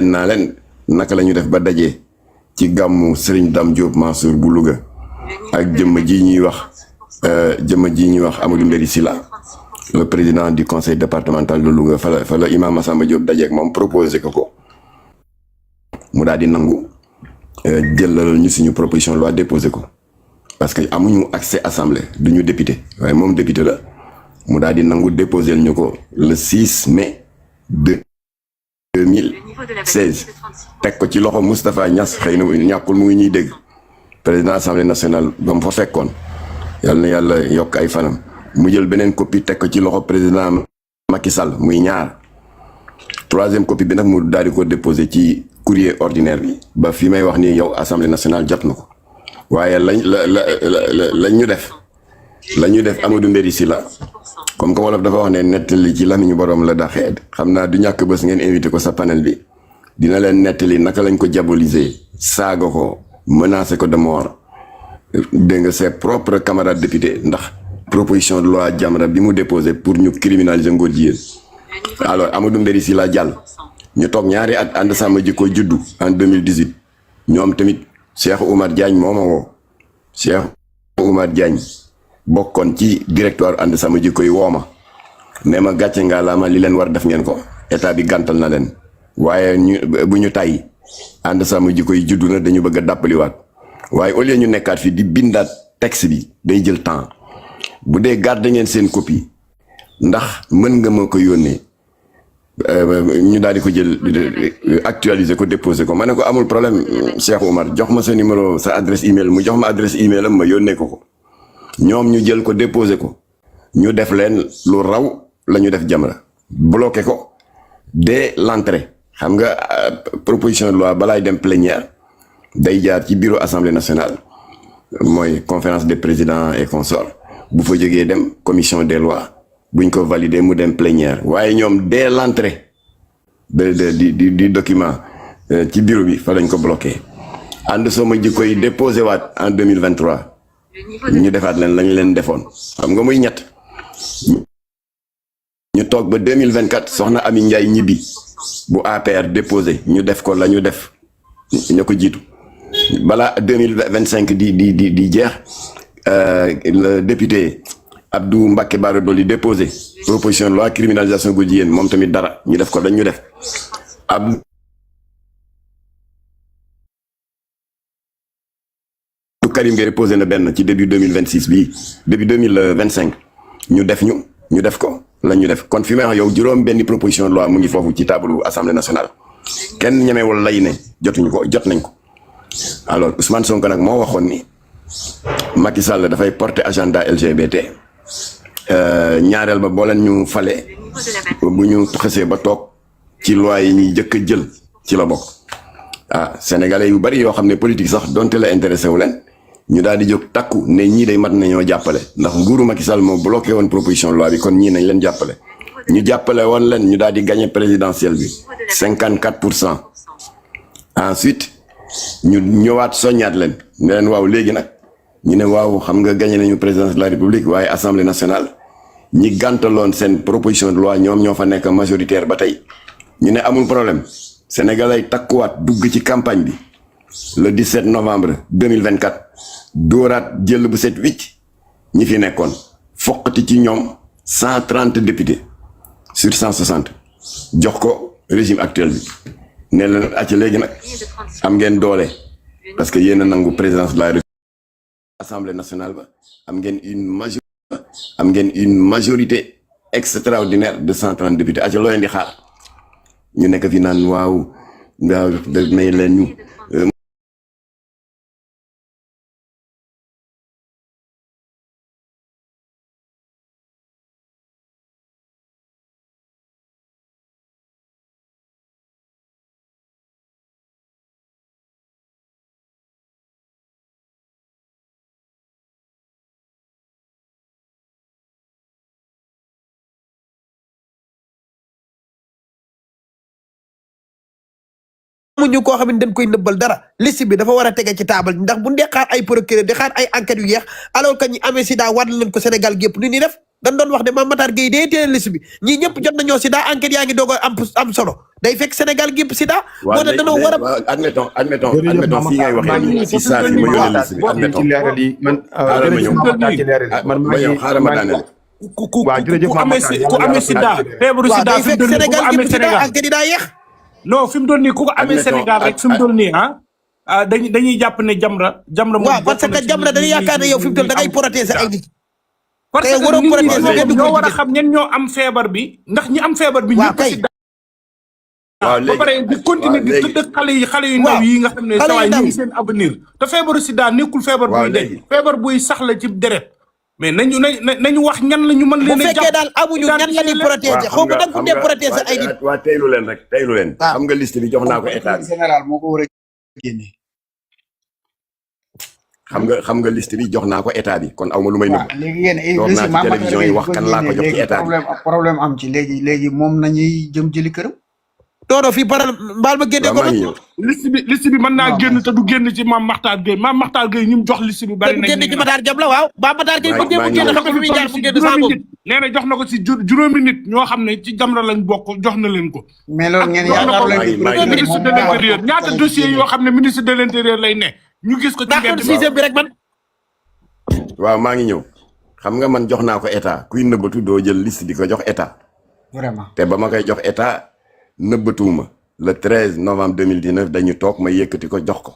naa leen naka la ñu def ba dajee ci gàmmu Serigne Dame Diop Mansour bu Louga ak jëmm ji ñuy wax Amadou Mbéri Sylla le président du conseil départemental de Louga fa la imam Massamba Diop dajeek moom proposé ko mu daal di nangu jëlal ñu suñu proposition loi déposé ko parce que amuñu accès assemblée duñu député waaye moom député la mu daal di nangu déposé ñu ko le 6 mai 2016 teg ko ci loxo Moustapha Niass xëy na ñàkkul mu ngi ñuy dégg président assemblée nationale ba mu fa fekkoon yàlla na yàlla yokk ay fanam mu jël beneen copie teg ko ci loxo président Macky Sall muy ñaar troisième copie bi nag mu daal di ko déposé ci courrier ordinaire bi ba fi may wax ni yow assemblée nationale jot na ko waaye lañ ñu def Amadou Mbéri Sylla comme que wolof dafa wax ne nettali ci lamiñu borom la daxee xam naa du ñàkk bés ngeen invité ko sa panel bi dina leen nettali naka lañ ko diaboliser saaga ko menacé ko de mort dégg nga ses propres camarades députés ndax proposition de loi Jamra bi mu déposé pour ñu criminaliser ngóor jigéen alors Amadou Mbéri Sylla jàll ñu toog ñaari at ànd sàmm jikko juddu en 2018 ñoom tamit Cheikh Oumar Diagne moo ma woo Cheikh Oumar Diagne bokkoon ci directoire ànd sàmm jikko yi woo ma ne ma gàcce nga la ma li leen war def ngeen ko état bi gàntal na leen waaye bu ñu tàyyi ànd sàmm jikko yi juddu na dañu bëgg a dàppaliwaat waaye au lieu ñu nekkaat fi di bindaat texte bi day jël temps bu dee garder ngeen seen copie ndax mën nga ma ko yónnee ñu daal di ko jël actualiser ko déposer ko ma ne ko amul problème Cheikh Oumar jox ma sa numéro sa adresse email mu jox ma adresse email am ma yónnee ko ñoom ñu jël ko déposer ko ñu def leen lu raw la ñu def Jamra bloqué ko dès l'entrée xam nga proposition de loi balaay dem plénière day jaar ci bureau assemblée nationale mooy conférence des présidents et consorts bu fa jógee dem commission des lois buñ ko valider mu dem plénière waaye ñoom dès l'entrée du document ci bureau bi fa lañ ko bloqué ànd sama jikko yi déposé waat en 2023 ñu defaat leen lañ leen defoon xam nga muy ñett ñu toog ba 2024 soxna Ami Ndiaye ñibbi bu APR déposé ñu def ko la ñu def ña ko jiitu balaa 2025 di jeex le député Abdou Mbacké Bara Dolly déposé proposition de loi criminalisation góor jigéen moom tamit dara ñu def ko dañ ñu def Abdou Karim Gueye déposé na benn ci début 2026 bii début 2025 ñu def ko la ñu def kon fi may wax yow juróom benn proposition de loi mu ngi foofu ci table assemblée nationale kenn ñemewul lay ne jotuñu ko jot nañ ko alors Ousmane Sonko nag moo waxoon ni Macky Sall dafay porter agenda LGBT ñaareel ba boo leen ñu fale bu ñu xësee ba toog ci loi yi ñuy jëkk a jël ci la bokk sénégalais yu bari yoo xam ne politique sax donte la intéressé wu leen ñu daal di jóg takku ne ñii day mat nañoo jàppale ndax nguuru Macky Sall moo bloqué woon proposition de loi bi kon ñii nañ leen jàppale ñu jàppale woon leen ñu daal di gagné présidentielle bi 54%. Ensuite ñu ñëwaat soññaat leen ne leen waaw léegi nag ñu ne waaw xam nga gagné nañu présidence de la république waaye assemblée nationale ñi gàntaloon seen proposition de loi ñoom ñoo fa nekk majoritaire ba tey ñu ne amul problème sénégalais takkuwaat dugg ci campagne bi le 17 novembre 2024 dóoraat jël bu set wicc ñi fi nekkoon foqati ci ñoom 130 députés sur 160 jox ko régime actuel bi ne leen acca léegi nag am ngeen doole parce que yéen a nangu présidence de la république assemblée nationale ba am ngeen une majorité extraordinaire de 130 députés acca loo leen di xaar ñu nekk fi naan waaw may leen ñu muñu koo xam ne dañ koy nëbbal dara liste bi dafa war a tege ci taabal ndax bu ndee xaar ay procureur di xaar ay enquêtes yu yeex alors que ñi amee sida war nañ ko Sénégal gépp ni def dañ doon wax ne Mame Matar Gueye day téye liste bi ñii ñëpp jot nañoo sida enquête yaa ngi doog a am solo day fekk Sénégal gi yëpp sida. moo tax dañoo war a admettons fii ngay waxee nii si saa si ma yónnee liste bi admettons. xaaral ma daaneel. ku amee sida feebaru sida day fekk Sénégal gi yëpp sida enquête yi daa yéex. non fi mu doon nii ku ko amee Sénégal rek fi mu doon nii dañuy jàpp ne Jamra waaw parce que Jamra dañuy yaakaar ne yow fi mu toll da ngay protéger ay nit. parce que nit ñi ñoo war a xam ñen ñoo am feebar bi ndax ñi am feebar bi ñëpp si waaw léegi ba pare di continuer di tëdd xale yu ndaw yi nga xam ne sawaay ñu ngi seen avenir te feebaru sida nekkul feebar buy dee feebar buy sax la ci deret mais nañu wax ñan la ñu mën leen a jàpp bu fekkee daal amuñu ñan la ñuy protéger xaw ma nag ku dee protéger ay nit waa teylu leen xam nga liste bi jox naa ko état bi général moo ko war a génne xam nga liste bi jox naa ko état bi kon aw ma lu may nëbb. léegi yéen doon naa ci télévision yi wax kan laa ko jox ci état bi problème am ci léegi moom nañuy jëm jëli këram. non fii paral mbaal ma génne ko nag. liste bi mën naa génn te du génn ci Mame Makhtar Gueye ñu jox liste bi bari nañ. génn ci Matar Diop la waaw. Mame Matar Gueye bu génn xam nga fi muy jaar fu génn saa boobu. nee na jox na ko ci juróomi nit ñoo xam ne ci Jamra lañ bokk jox na leen ko. mais loolu ngeen yaakaar leen ministre de l'intérieur ñaata dossier yoo xam ne ministre de l'intérieur lay ne ñu gis ko ci mbedd système bi rek man. waaw maa ngi ñëw xam nga man jox naa ko état kuy nëbbatu doo jël liste di ko jox état. vraiment te ba ma koy jox état nëbbatuwuma le 13 novembre 2019 dañu toog ma yëkkati ko jox ko.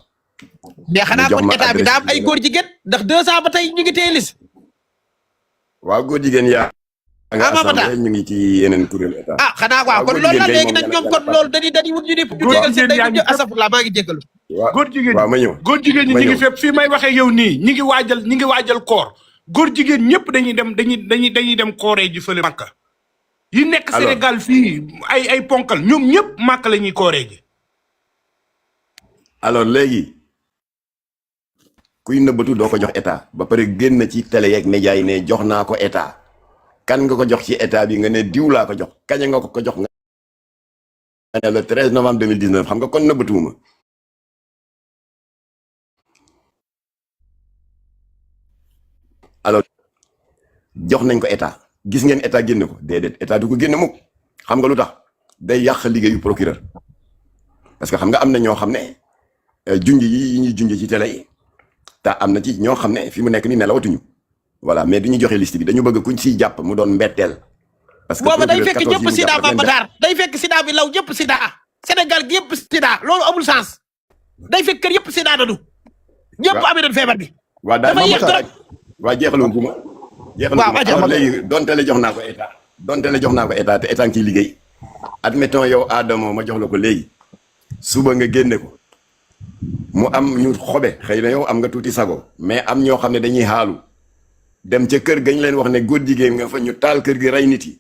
mais xanaa kon état bi daa am ay góor jigéen ndax 2 ans ba tey ñu ngi téye liste. waaw góor jigéen yaa. nga assemblée ñu ngi ci yeneen kuréel état. xanaa waaw kon loolu la léegi nag ñoom kon loolu dañuy wut ñu ne ñu jégal seen day ñu asafurla maa ngi jégalu. waaw ma ñëw góor jigéen ñi ñu ngi fépp fii may waxee yow nii ñi ngi waajal koor góor jigéen ñëpp dañuy dem kooree ji fële Makka yi nekk Sénégal fii ay ponkal ñoom ñëpp Makka la ñuy kooree ji. alors léegi kuy nëbbatu doo ko jox état ba pare génn ci télé yeeg média yi ne jox naa ko état kan nga ko jox ci état bi nga ne diw laa ko jox kañ nga ko jox nga ne le 13 novembre 2019 xam nga kon nëbbatuwuma. alors jox nañ ko état gis ngeen état génne ko déedéet état du ko génne mukk xam nga lu tax day yàq liggéeyu procureur parce que xam nga am na ñoo xam ne junj yi ñuy junj ci télé yi te am na ci ñoo xam ne fi mu nekk ni nelawatuñu voilà mais bi ñu joxe liste bi dañu bëgg kuñ siy jàpp mu doon mbetteel. parce que booba day fekk ñëpp sida Mame Matar day fekk sida bi law ñëpp sida Sénégal gi yëpp sida loolu amul sens day fekk kër yëpp sida nanu ñëpp amee doon feebar bi. waaw daal dafa yéex trop waa jeexaloon ku ma. jeexaloon léegi donte le jox naa ko état te état ngi ciy liggéey. admettons yow Adamo ma jox la ko léegi suba nga génne ko mu am ñu xobe xëy na yow am nga tuuti sago mais am ñoo xam ne dañuy xaalu dem ca kër gañ leen wax ne góor jigéen nga fa ñu taal kër gi rey nit yi.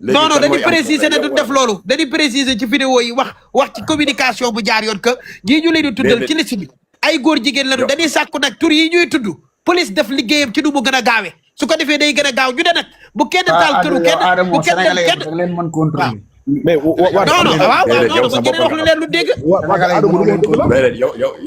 non dañuy préciser ne du def loolu dañuy préciser ci vidéo yi wax ci communication bu jaar yoon que ñii ñu leen di tuddal ci liste bi ay góor jigéen lañu dañuy sàkku nag tur yi ñuy tudd police def liggéeyam ci nu mu gën a gaawe su ko defee day gën a gaaw ñu ne nag bu kenn taal këru kenn bu kenn dem kenn leen mën contrôler mais non waaw ba keneen wax lu leen lu dégg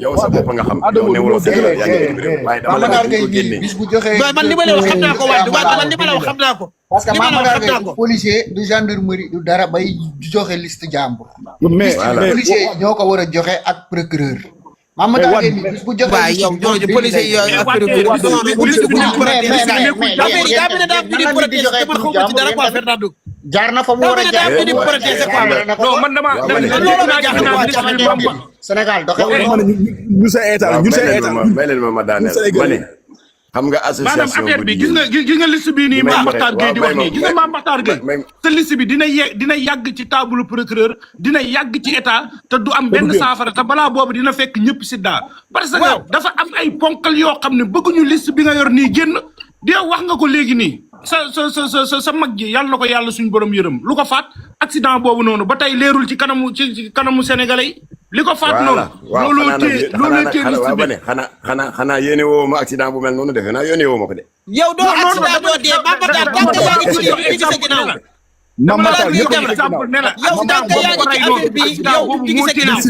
yow sa bopp nga xam yow newuloo Sénégal yaa ngi réew waaye dama la ko génne bis bu joxee man li ma la wax xam naa ko waaye man li ma la wax xam naa ko parce que li ma la wax xam naa du ko policier du gendarmerie du dara bay joxe liste jàmbur mais policier ñoo ko war a joxe ak procureur Mame Matar Gueye ni bis bu joxe waaw yow ñooñu policier yi ak procureur jaar na fa mu war a jaar non man dama Sénégal doxewul ñu sa état may leen ma daaneel ma ne xam nga association maanaam affaire bi gis nga liste bii nii Mame Makhtar Gueye di wax nii gis nga Mame Makhtar Gueye te liste bi dina yàgg ci table procureur dina yàgg ci état te du am benn saafara te balaa boobu dina fekk ñëpp sida parce que dafa am ay ponkal yoo xam ne bëgguñu liste bi nga yor nii génn di wax nga ko léegi nii sa mag ji yàlla na ko yàlla suñu borom yërëm lu ko faat accident boobu noonu ba tey leerul ci kanamu sénégalais yi li ko faat noonu looloo téye liste bi xanaa yéene woo ma accident bu mel noonu defe naa yéene woo ma ko de yow doo accident doo dee Mame Matar tant que yaa ngi ci li sa ginnaaw Mame Matar yow tant que yaa ngi ci affaire bi yow di sa ginnaaw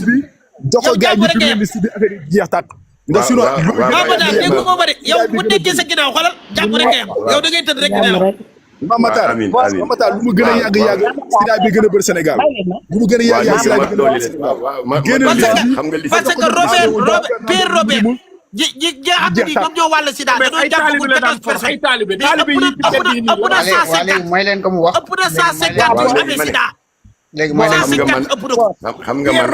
joxo gaay ñu ci liste bi affaire yi jeex tàkk nga sinon Mame Matar dégg nga de yow bu nekkee sa ginnaaw xoolal jàpp rek yow da ngay tëdd rek di nelaw Mame Matar amiin Mame Matar lu mu gën a yàgg sida bi gën a bëri Sénégal lu mu gën a yàgg sida bi gën a bëri Sénégal xam nga li parce que Robert Pierre Robert ji xam ni ñoom ñoo wàll sida dañoo jàpp 14 personnes ay taalibe yi ëpp na waa léegi may leen ko mu wax. ëpp na 150 yu amee sida léegi may leen ko mu wax. 150 ëpp na ko. xam nga man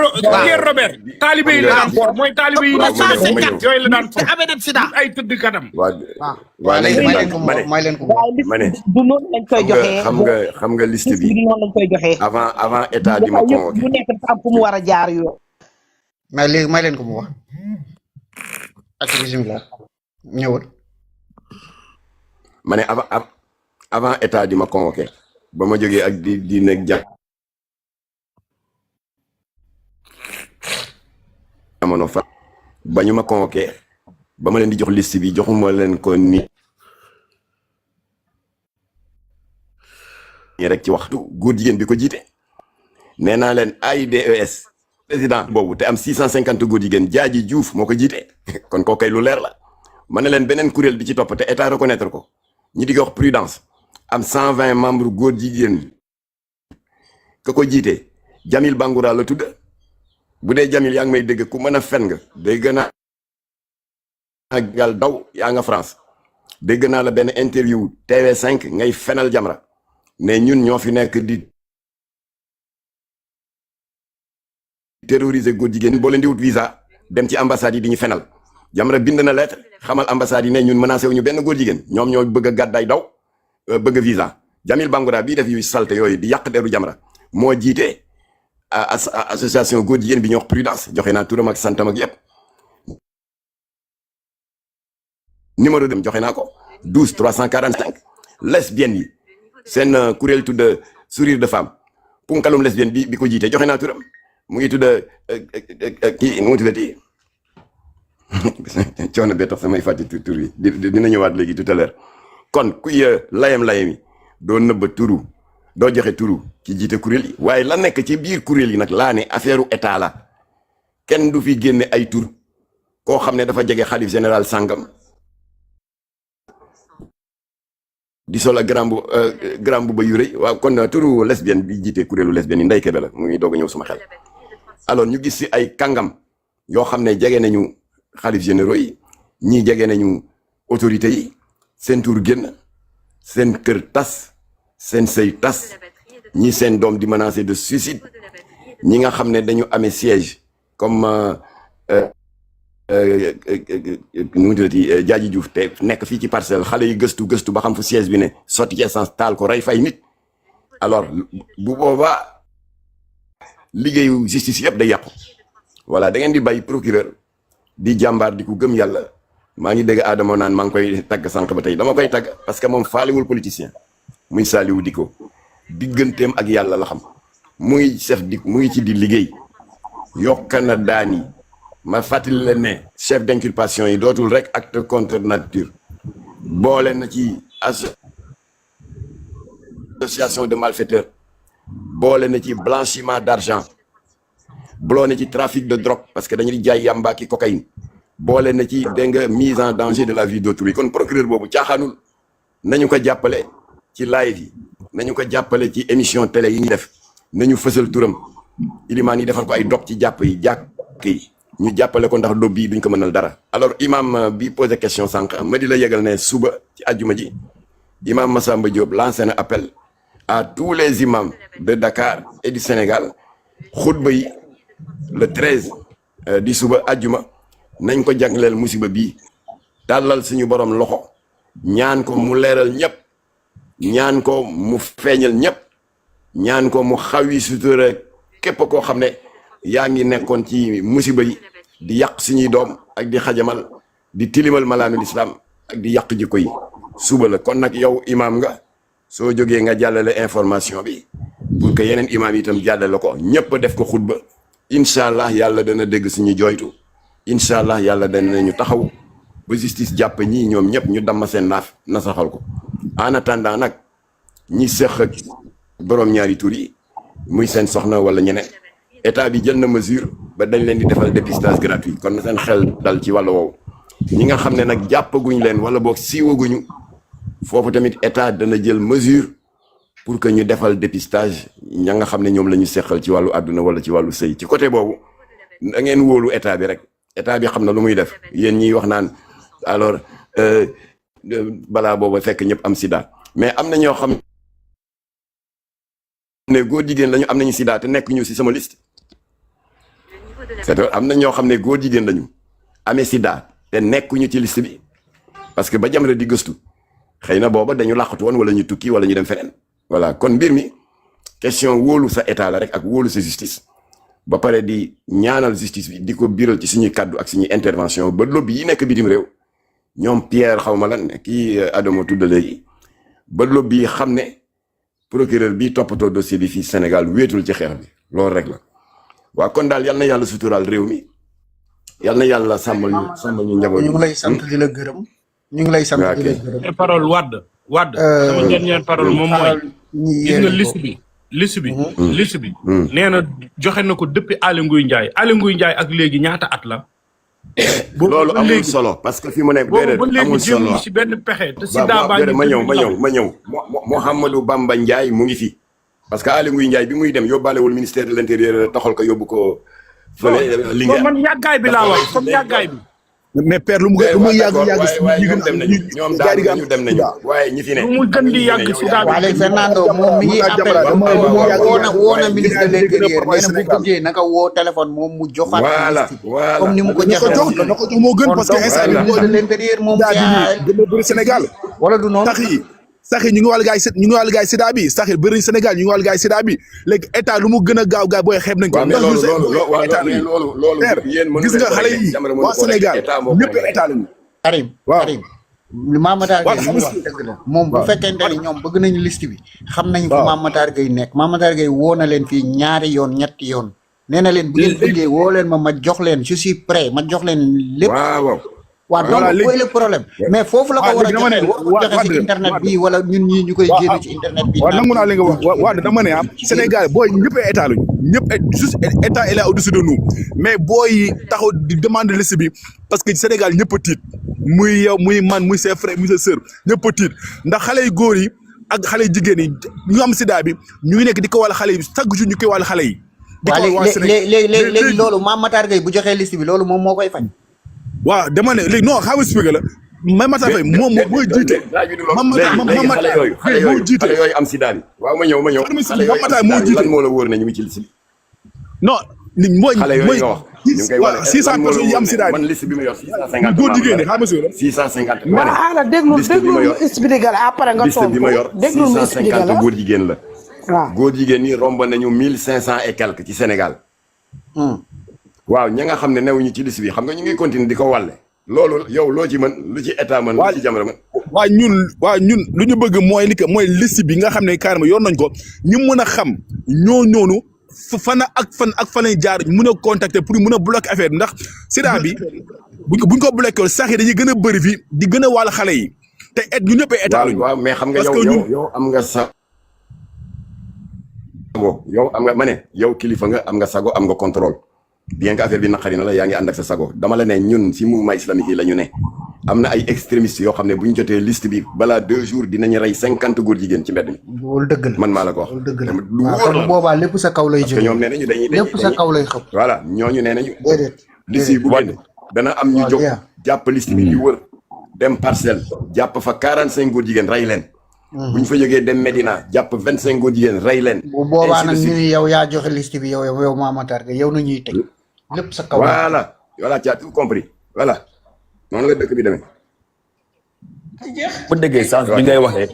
Pierre Robert taalibe yi la daan for mooy taalibe yi ëpp na 150 yooyu la daan for te amee dem sida. ay tëdd kanam waa léegi may leen ko mu wax may leen ko mu wax. ma ne du noonu lañ koy joxee xam nga liste bi du noonu lañ koy joxee avant état di ma convoqué bu nekk dafa am fu mu war a jaar yoon mais léegi may leen ko mu wax. ak bismillah ñëwal. ma ne avant état di ma convoqué ba ma jógee ak di nekk jamono fa ba ñu ma convoqué ba ma leen di jox liste bi joxuma leen ko ni rek ci waxtu góor jigéen bi ko jiite nee naa leen AIDS président boobu te am 650 góor jigéen Jaaji Diouf moo ko jiite kon koo kay lu leer la ma ne leen beneen kuréel bi ci topp te état reconnaître ko ñi di ko wax prudence am 120 membres góor jigéen ka ko jiite Jamil Bangoura la tudd bu dee Jamil yaa ngi may dégg ku mën a fen nga dégg naa gal daw yaa nga France dégg naa la benn interview TV5 ngay fenal Jamra ne ñun ñoo fi nekk di terroriser góor jigéen boo leen di wut visa dem ci ambassade yi di ñu fenal Jamra bind na lettre xamal ambassade yi ne ñun menacé wuñu benn góor jigéen ñoom ñoo bëgg a gàddaay daw bëgg a visa Jamil Bangoura bii def yu salte yooyu di yàq deru Jamra moo jiite association góor jigéen bi ñu wax prudence joxe naa turam ak santam ak yëpp numéro dem joxe naa ko 12 345 lesbiennes yi seen kuréel tudd sourire de femme punkalum lesbienne bi ko jiite joxe naa turam mu ngi tudd kii nu mu tuddati coono bee tax samay fàtte tur yi dina ñëwaat léegi tout à l'heure kon kuy layam yi doo nëbba turu doo joxe turu ki jiite kuréel yi waaye la nekk ci biir kuréel yi nag laa ne affaire u état la kenn du fi génne ay tur koo xam ne dafa jege xalif général sàngam di sol ak grand bu ba yu rëy waaw kon turu lesbienne bi jiite kuréelu lesbienne yi Ndeye Kébé la mu ngi doog a ñëw suma xel alors ñu gis si ay kàngam yoo xam ne jege nañu xalif généraux yi ñii jege nañu autorités yi seen tur génn seen kër tas seen sëy tas ñii seen doom di menacé de suicide ñi nga xam ne dañu amee siège comme nu mu tuddati Jaaji Diouf te nekk fii ci parcelle xale yi gëstu ba xam fu siège bi ne sotti ci essence taal ko rey fay nit alors bu boobaa liggéeyu justice yëpp day yàqu voilà da ngeen di bàyyi procureur di jàmbaar di ko gëm yàlla maa ngi dégg Adama naan maa ngi koy tagg sànq ba tey dama koy tagg parce que moom faaliwul politicien muy Saliou Dicko digganteem ak yàlla la xam muy chef di mu ngi ci di liggéey yokk na daan yi ma fàttali leen ne chef d'inculpation yi dootul rek acte contre nature boole na ci association de malfaiteurs boole na ci blanchiment d'argent boole na ci trafic de drogue parce que dañu di jaay yamba ki cocaïne boole na ci dégg nga mise en danger de la vie d'autrui kon procureur boobu caaxaanul nañu ko jàppale ci live yi nañu ko jàppale ci émission télé yi ñuy def nañu fësal turam ilimaan yi defal ko ay dog ci jàpp yi ñu jàppale ko ndax dob bii duñ ko mënal dara alors imam bi posé question sànq ma di la yëgal ne suba ci àjjuma ji imam Massamba Diop lancé na appel à tous les imams de Dakar et du Sénégal xutba yi le 13 di suba àjjuma nañ ko jagleel musiba bii tàllal suñu borom loxo ñaan ko mu leeral ñëpp ñaan ko mu feeñal ñëpp ñaan ko mu xawi sutura képp koo xam ne yaa ngi nekkoon ci musiba yi di yàq suñuy doom ak di xajamal di tilimal malaanul islam ak di yàq jikko yi suba la kon nag yow imam nga soo jógee nga jàllale information bi pour que yeneen imam yi itam jàllale ko ñëpp def ko xutba incha allah yàlla dana dégg suñu jooytu incha allah yàlla dana ñu taxaw ba justice jàpp ñii ñoom ñëpp ñu damm seen naaf nasaxal ko en attendant nag ñi seq ak borom ñaari tur yi muy seen soxna wala ñeneen état bi jël na mesure ba dañ leen di defal dépistage gratuit kon na seen xel dal ci wàllu woowu ñi nga xam ne nag jàppaguñ leen wala boog siiwaguñu foofu tamit état dana jël mesure pour que ñu defal dépistage ña nga xam ne ñoom la ñu seqal ci wàllu àdduna wala ci wàllu sëy ci côté boobu da ngeen wóolu état bi rek état bi xam na lu muy def yéen ñiy wax naan alors balaa booba fekk ñëpp am sida mais am na ñoo xam ne góor jigéen lañu am nañu sida te nekk ñu ci sama liste c'est am na ñoo xam ne góor jigéen lañu amee sida te nekkuñu ci liste bi parce que ba jamono di gëstu xëy na booba dañu làqatu woon wala ñu tukki wala ñu dem feneen voilà kon mbir mi question wóolu sa état la rek ak wóolu sa justice ba pare di ñaanal justice bi di ko biral ci suñuy kaddu ak suñuy intervention ba lobby yi nekk bitim réew ñoom Pierre xaw ma lan kii Adamo tudd léegi ba lobby yi xam ne procureur bi toppatoo dossier bi fii Sénégal wéetul ci xeex bi loolu rek la waaw kon daal yal na yàlla suturaal réew mi yal na yàlla sàmmal ñu njaboot ñu ngi lay sant di la gërëm. ñu ngi lay sant di la gërëm. parole Wade sama dernière parole moom mooy gis nga liste bi nee na joxe na ko depuis Aly Ngouille Ndiaye ak léegi ñaata at la loolu amul solo parce que fi mu nekk déedéet amul solo ci benn pexe te sida baa ngi ma ñëw Mouhamadou Bamba Ndiaye mu ngi fi parce que Aly Ngouille Ndiaye bi muy dem yóbbaalewul ministère de l'intérieur taxal ko yóbbu ko fële Linguère man yàggaay bi laa wax comme yàggaay bi mais père lu mu yàgg ñoom daal ñu dem nañu waaye ñi fi ne lu mu gën di yàgg si daal waa léegi Fernando moom mi ngi appel woo na ministre de l'intérieur nee na bu bëggee naka woo téléphone moom mu joxaat comme ni mu ko joxe na ko jox moo gën parce que instant ministre de l'intérieur moom gën bëri Sénégal wala du noonu sax yi ñu ngi wàllu gaay sida bi sax yi bëri Sénégal ñu ngi wàllu gaay sida bi léegi état lu mu gën a gaaw booy xeeb nañ ko loolu gis nga xale yi waa Sénégal ñëpp état lañu Karim Mame Matar Gueye wax dëgg la moom bu fekkente ni ñoom bëgg nañu liste bi xam nañ fu Mame Matar Gueye nekk Mame Matar Gueye woo na leen fii ñaari yoon ñetti yoon nee na leen bu ngeen bëggee woo leen ma jox leen je suis prêt ma jox leen lépp waaw donc mooy le problème mais foofu la ko war a joxe ci internet bi wala ñun ñii ñu koy génn ci internet bi. waaw nangu naa li nga wax waaw dama ne Sénégal booy ñëpp ay état lañu ñëpp juste état est là au-dessus de nous mais booy taxaw di demande liste bi parce que Sénégal ñëpp a tiit muy yow muy man muy ses frères muy ses sœurs ñëpp a tiit ndax xale yu góor yi ak xale yu jigéen yi ñu am sida bi ñu ngi nekk di ko wàll xale yi chaque jour ñu koy wàll xale yi. di ko wàll waa Sénégal léegi loolu Mame Matar Gueye bu joxee liste bi loolu moom moo koy fañ. waaw dama ne léegi non xam nga expliqué la Mame Matar Gueye moom mooy jiite. xale yooyu am sida bi. waaw ma ñëw xale yooyu lan moo la wóor ne ñu ngi ci liste bi. non mooy xale yooyu nga wax. ñu ngi koy wane 600 personnes yi am sida bi man liste bi ma yor 650. góor jigéen ñi xam nga si 650. ma ne déglul mu expliqué la après nga liste bi ma yor déglul mu expliqué la 650 góor jigéen la. waaw góor jigéen ñi romb nañu 1500 et quelques ci Sénégal. waaw ña nga xam ne newuñu ci liste bi xam nga ñu ngi continuer di ko wàlle. loolu yow loo ci mën lu ci état mën lu ci jamono mën. waa ñun lu ñu bëgg mooy ni que mooy liste bi nga xam ne carrément yoon nañ ko ñu mën a xam ñoo ñoonu fan lañ jaar mën a contacter pour mën a bloquer affaire bi ndax sida bi buñ ko bloquer sax yi dañuy gën a bëri fii di gën a wàll xale yi te ñu ñëpp état lañu. waaw mais xam nga yow am nga sago yow am nga ma ne yow kilifa nga am nga sago am nga contrôle. bien que affaire bi naqari na la yaa ngi ànd ak sa sago dama la ne ñun si mouvement islamique yi la ñu ne am na ay extrémistes yoo xam ne bu ñu jotee liste bi balaa 2 jours dinañu rey 50 góor jigéen ci mbedd mi. loolu dëgg la man maa la ko wax. loolu dëgg la lu wóor la boobaa lépp sa kaw lay jógee. parce que ñoom nee nañu dañuy lépp sa kaw lay xëpp. voilà ñooñu nee nañu. déedéet liste yi bu génn dana am ñu jóg jàpp liste bi di wër dem parcelle jàpp fa 45 góor jigéen rey leen. bu ñu fa jógee dem Medina jàpp 25 góor jigéen rey leen. bu boobaa nag ñu ni yow yaa joxe liste bi yow Mame Matar Gueye yow na ñuy teg lépp sa kaw. voilà tu as tout compris voilà noonu la dëkk bi demee. bu déggee sens bi ngay waxee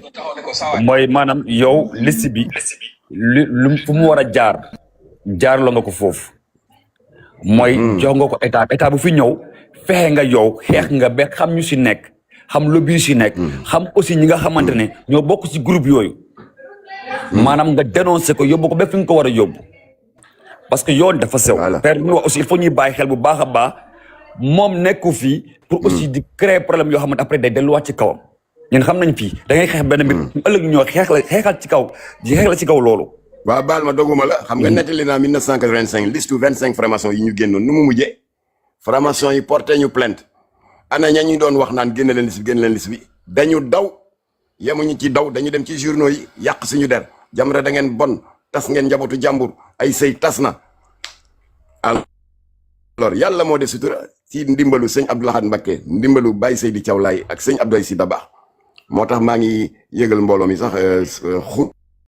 mooy maanaam yow liste bi lu fu mu war a jaar la nga ko foofu. mooy jox nga ko état bu fi ñëw fexe nga yow xeex nga ba xam ñu si nekk xam lobby yu si nekk. xam aussi ñi nga xamante ne ñoo bokk si groupe yooyu. maanaam nga dénoncé ko yóbbu ko ba fi nga ko war a yóbbu. parce que yoon dafa sew. père ñu wax aussi il faut ñuy bàyyi xel bu baax a baax moom nekku fii pour aussi di créer problème yoo xamante après day delluwaat ci kawam. ñun xam nañ fii da ngay xeex benn mbir ëllëg ñoo xeexal ci kaw di xeex la ci kaw loolu. waaw baal ma doguma la xam nga nettali naa 1985 liste 25 francs-maçons yi ñu génnoon nu mu mujjee francs-maçons yi porté ñu plainte ana ña ñu doon wax naan génne leen liste bi dañu daw yemuñu ci daw dañu dem ci journaux yi yàq suñu der Jamra da ngeen bon tas ngeen njabootu jàmbur ay sëy tas na. alors yàlla moo def sutura ci ndimbalu sëñ Abdou Lahad Mbacké ndimbalu Baye Seydi Thiaw Laye ak sëñ Abdoulaye Sy Dabakh moo tax maa ngi yëgal mbooloo mi sax